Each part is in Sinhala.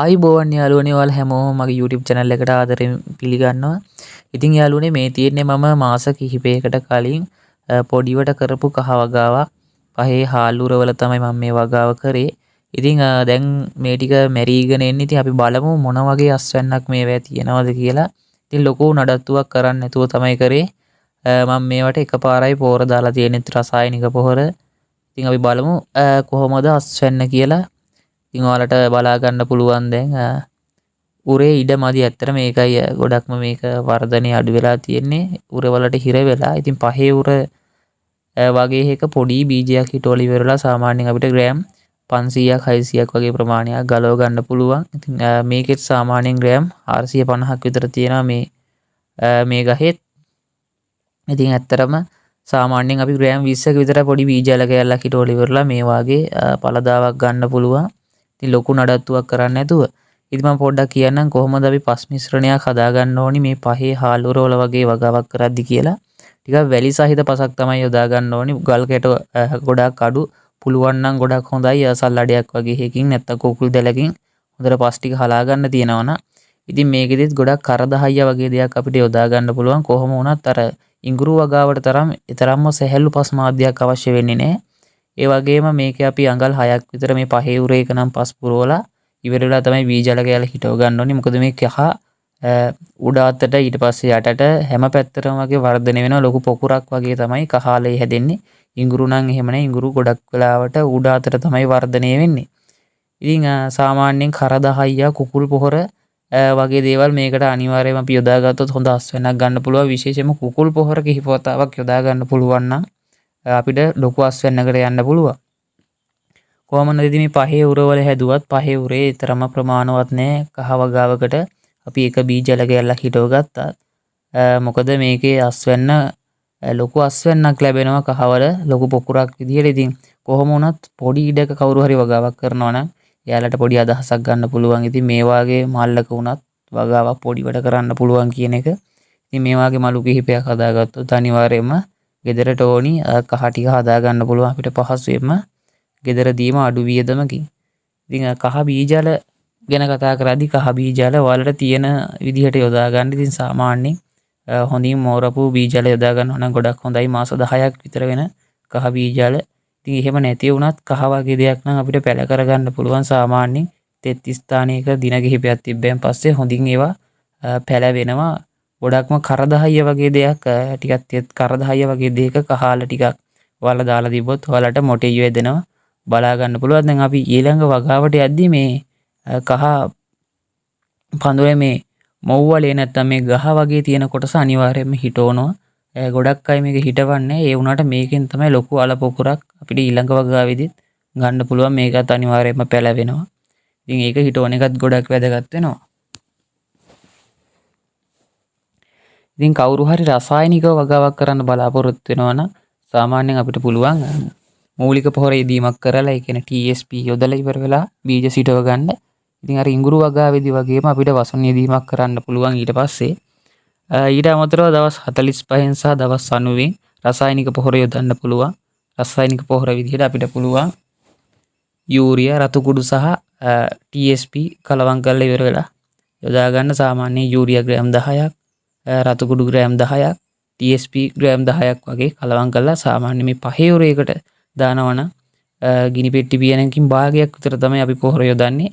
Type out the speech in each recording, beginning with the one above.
ආයුබෝවන් යාළුවනේ, ඔයාලා හැමෝම මගේ YouTube channel එකට ආදරෙන් පිළිගන්නවා. ඉතින් යාළුවනේ, මේ තියෙන්නේ මම මාස කිහිපයකට කලින් පොඩිවට කරපු කහ වගාවක්. පහේ හාල්උරවල තමයි මම මේ වගාව කරේ. ඉතින් දැන් මේ ටික මැරීගෙන එන්නේ. ඉතින් අපි බලමු මොන වගේ අස්වැන්නක් මේවැ තියෙනවද කියලා. ඉතින් ලොකු නඩත්තුවක් කරන්න නැතුව තමයි කරේ. මම මේවට එකපාරයි පොහොර දාලා තියෙන්නේ, රසායනික පොහොර. ඉතින් අපි බලමු කොහොමද අස්වැන්න කියලා. ඉතින් ඔයාලට බලා ගන්න පුළුවන් දැන් උරේ ඉඩ මදි. ඇත්තට මේකයි ගොඩක්ම මේක වර්ධනය අඩු වෙලා තියෙන්නේ, උරවලට හිර වෙලා. ඉතින් පහේ උර වගේ එක පොඩි බීජයක් හිටවල ඉවරලා සාමාන්‍යයෙන් අපිට ග්‍රෑම් 500ක් 600ක් වගේ ප්‍රමාණයක් ගලව ගන්න පුළුවන්. ඉතින් මේකෙත් සාමාන්‍යයෙන් ග්‍රෑම් 450ක් විතර තියෙනවා මේ ගහෙත්. ඉතින් ඇත්තටම සාමාන්‍යයෙන් අපි ග්‍රෑම් 20ක විතර පොඩි බීජ අල කෑල්ලක් හිටවල ඉවරලා මේ වාගේ පළදාවක් ගන්න පුළුවන්. ඉතින් ලොකු නඩත්තුවක් කරන්න නැතුව. ඉතින් මම පොඩ්ඩක් කියන්නම් කොහොමද අපි පස් මිශ්‍රණයක් හදාගන්න ඕනි මේ පහේ හාල්උරවල වගේ වගාවක් කරද්දි කියලා. ටිකක් වැලි සහිත පසක් තමයි යොදා ගන්න ඕනි. ගල් කැට ගොඩක් අඩු. පුළුවන් නම් ගොඩක් හොඳයි සල්ලඩයක් වගේ එකකින් නැත්තම් කුකුල් දැලකින් හොඳට පස් ටික හලා ගන්න තියෙනවා නම්. ඉතින් මේකෙදිත් ගොඩක් කරදහයිය වගේ දෙයක් අපිට යොදා ගන්න පුළුවන්. කොහොම වුණත් අර ඉඟුරු වගාවට තරම් තරම්ම සැහැල්ලු පස් මාධ්‍යයක් අවශ්‍ය වෙන්නේ නෑ. ඒ වගේම මේකේ අපි අඟල් 6ක් විතර මේ පහේ උරේක නම් පස් පුරවලා ඉවර වෙලා තමයි බීජ අල කෑල්ල හිටව ගන්න ඕනේ. මොකද මේ කහ උඩ අතට ඊට පස්සේ යටට හැම පැත්තටම වගේ වර්ධනය වෙනවා. ලොකු පොකුරක් වගේ තමයි කහාලේ හැදෙන්නේ. ඉඟුරු නම් එහෙම නෑ. ඉඟුරු ගොඩක් වෙලාවට උඩ අතට තමයි වර්ධනය වෙන්නේ. ඉතින් සාමාන්‍යයෙන් කරදහයියා කුකුල් පොහොර වගේ දේවල් මේකට අනිවාර්යයෙන්ම අපි යොදාගත්තොත් හොඳ අස්වැන්නක් ගන්න පුළුවන්. විශේෂයෙන්ම කුකුල් පොහොර කිහිප වතාවක් යොදා ගන්න පුළුවන් නම් අපිට ලොකු අස්වැන්නකට යන්න පුළුවන්. කොහොමද ඉතින් මේ පහේ උරවල හැදුවත් පහේ උරේ තරම ප්‍රමාණවත් නෑ කහ වගාවකට. අපි එක බීජ අල කෑල්ලක් හිටව ගත්තා. මොකද මේකේ අස්වැන්න ලොකු අස්වැන්නක් ලැබෙනවා කහවල ලොකු පොකුරක් විදියට. ඉතින් කොහොම වුණත් පොඩි ඉඩක කවුරු හරි වගාවක් කරනවා නම් එයාලට පොඩි අදහසක් ගන්න පුළුවන්. ඉතින් මේ වාගේ මල්ලක වුණත් වගාවක් පොඩිවට කරන්න පුළුවන් කියන එක. ඉතින් මේ වාගේ මලු කිහිපයක් හදාගත්තොත් අනිවාර්යයෙන්ම ගෙදරට ඕනි කහ ටික හදාගන්න පුළුවන් අපිට පහසුවෙන්ම ගෙදරදීම අඩු වියදමකින්. ඉතින් කහ බීජ අල ගැන කතා කරද්දි කහ බීජ අල ඔයාලට තියෙන විදිහට යොදා ගන්න. ඉතින් සාමාන්‍යයෙන් හොඳින් මෝරපු බීජ අල යොදා ගන්නවා නම් ගොඩක් හොඳයි. මාස 10ක් විතර වෙන කහ බීජ අල. ඉතින් එහෙම නැති වුණත් කහ වගේ දෙයක් නම් අපිට පැල කරගන්න පුළුවන්. සාමාන්‍යයෙන් තෙත් ස්ථානයක දින කිහිපයක් තිබ්බයන් පස්සේ හොඳින් ඒවා පැල වෙනවා. ගොඩක්ම කරදහයිය වගේ දෙයක් ටිකක් තෙත් කරදහයිය වගේ දෙයක කහාල ටිකක් ඔයාලා දාලා තිබ්බොත් ඔයාලට මොටෙයි වැදෙනවා බලා ගන්න පුළුවන්. දැන් අපි ඊළඟ වගාවට යද්දි මේ කහ පඳුරේ මේ මොව්වලේ නැත්තම් මේ ගහ වගේ තියෙන කොටස අනිවාර්යයෙන්ම හිටවනවා. ගොඩක් අය මේක හිටවන්නේ. ඒ වුණාට මේකෙන් තමයි ලොකු අල පොකුරක් අපිට ඊළඟ වගාවෙදිත් ගන්න පුළුවන්. මේකත් අනිවාර්යයෙන්ම පැලවෙනවා. ඉතින් ඒක හිටවන එකත් ගොඩක් වැදගත් වෙනවා. ඉතින් කවුරු හරි රසායනිකව වගාවක් කරන්න බලාපොරොත්තු වෙනවා නම් සාමාන්‍යයෙන් අපිට පුළුවන් මූලික පොහොර යෙදීමක් කරලා, ඒ කියන්නේ TSP යොදලා ඉවර වෙලා බීජ සිටව ගන්න. ඉතින් අර ඉඟුරු වගාවේදී වගේම අපිට වසුන් යෙදීමක් කරන්න පුළුවන් ඊට පස්සේ. ඊට අමතරව දවස් 45න් සහ දවස් 90න් රසායනික පොහොර යොදන්න පුළුවන්. රසායනික පොහොර විදිහට අපිට පුළුවන් යූරියා, රතු කුඩු සහ TSP කලවම් කරලා ඉවර වෙලා යොදා ගන්න. සාමාන්‍ය යූරියා ග්‍රෑම් 10ක්, රතු කුඩු ග්‍රෑම් 10ක්, TSP ග්‍රෑම් 10ක් වගේ කලවම් කරලා සාමාන්‍ය මේ පහේ උරේකට දානවනම් ගිනි පෙට්ටි පියනකින් භාගයක් විතර තමයි අපි පොහොර යොදන්නේ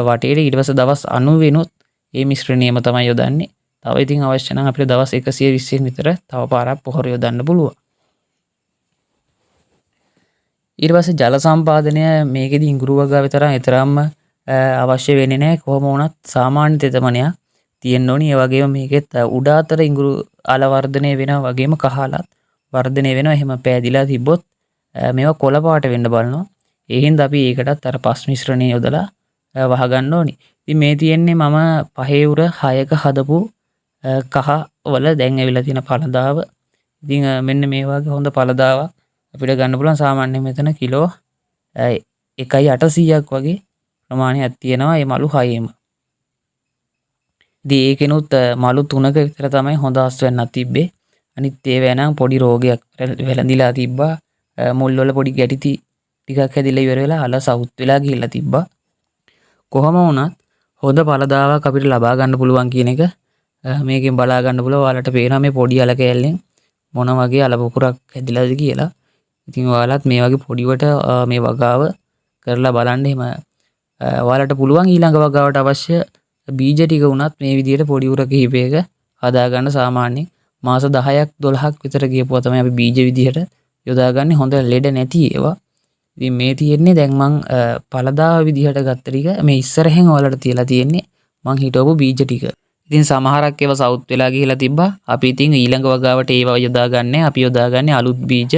වටේට. ඊට පස්සේ දවස් 90 වෙනුත් මේ මිශ්‍රණයම තමයි යොදන්නේ. තව ඉතින් අවශ්‍ය නම් අපිට දවස් 120 විතර තව පාරක් පොහොර යොදන්න පුළුවන්. ඊට පස්සේ ජල සම්පාදනය මේකෙදි ඉඟුරු වගාවේ තරම් එතරම්ම අවශ්‍ය වෙන්නේ නැහැ. කොහොම වුණත් සාමාන්‍ය තෙතමනයක් තියෙන්න ඕනි. ඒ වගේම මේකෙත් උඩ අතර ඉඟුරු අල වර්ධනය වෙනවා වගේම කහලත් වර්ධනය වෙනවා. එහෙම පෑදිලා තිබ්බොත් මේවා කොළ පාට වෙන්න බලනවා. ඒ හින්දා අපි ඒකටත් අර පස් මිශ්‍රණය යොදලා වහගන්න ඕනි. ඉතින් මේ තියෙන්නේ මම පහේ උර 6ක හදපු කහ වල දැන් ඇවිල්ලා තියෙන පළදාව. ඉතින් මෙන්න මේ වගේ හොඳ පළදාවක් අපිට ගන්න පුළුවන්. සාමාන්‍යයෙන් මෙතන කිලෝ එකයි අටසීයක් වගේ ප්‍රමාණයක් තියෙනවා මේ මලු 6ෙම. ඉතින් ඒකෙනුත් මලු 3ක විතර තමයි හොඳ අස්වැන්නක් තිබ්බේ. අනිත් ඒවා නම් පොඩි රෝගයක් වැළඳිලා තිබ්බා. මුල් වල පොඩි ගැටි ටිකක් හැදිලා ඉවර වෙලා අල සවුත් වෙලා ගිහිල්ලා තිබ්බා. කොහොම වුණත් හොඳ ඵලදාවක් අපිට ලබා ගන්න පුළුවන් කියන එක මේකෙන් බලා ගන්න පුළුවන්. ඔයාලට පේනවා මේ පොඩි අල කෑල්ලෙන් මොන වගේ අල පොකුරක් හැදිලාද කියලා. ඉතින් ඔයාලත් මේ වගේ පොඩිවට මේ වගාව කරලා බලන්න. එහෙම ඔයාලට පුළුවන් ඊළඟ වගාවට අවශ්‍ය බීජ ටික වුණත් මේ විදිහට පොඩි උර කිහිපයක හදාගන්න. සාමාන්‍යයෙන් මාස 10ක් 12ක් විතර ගියපුවා තමයි අපි බීජ විදිහට යොදාගන්නේ, හොඳ ලෙඩ නැති ඒවා. ඉතින් මේ තියෙන්නේ දැන් මං පළදාව විදිහට ගත්ත ටික. මේ ඉස්සරහෙන් ඔයාලට තියලා තියෙන්නේ මං හිටවපු බීජ ටික. ඉතින් සමහරක් ඒවා සවුත් වෙලා ගිහිලා තිබ්බා. අපි ඉතින් ඊළඟ වගාවට ඒවා යොදාගන්නේ, අපි යොදාගන්නේ අලුත් බීජ.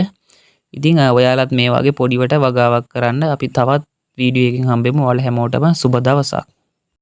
ඉතින් ඔයාලත් මේ වගේ පොඩිවට වගාවක් කරන්න. අපි තවත් වීඩියෝ එකකින් හම්බෙමු. ඔයාලා හැමෝටම සුබ දවසක්.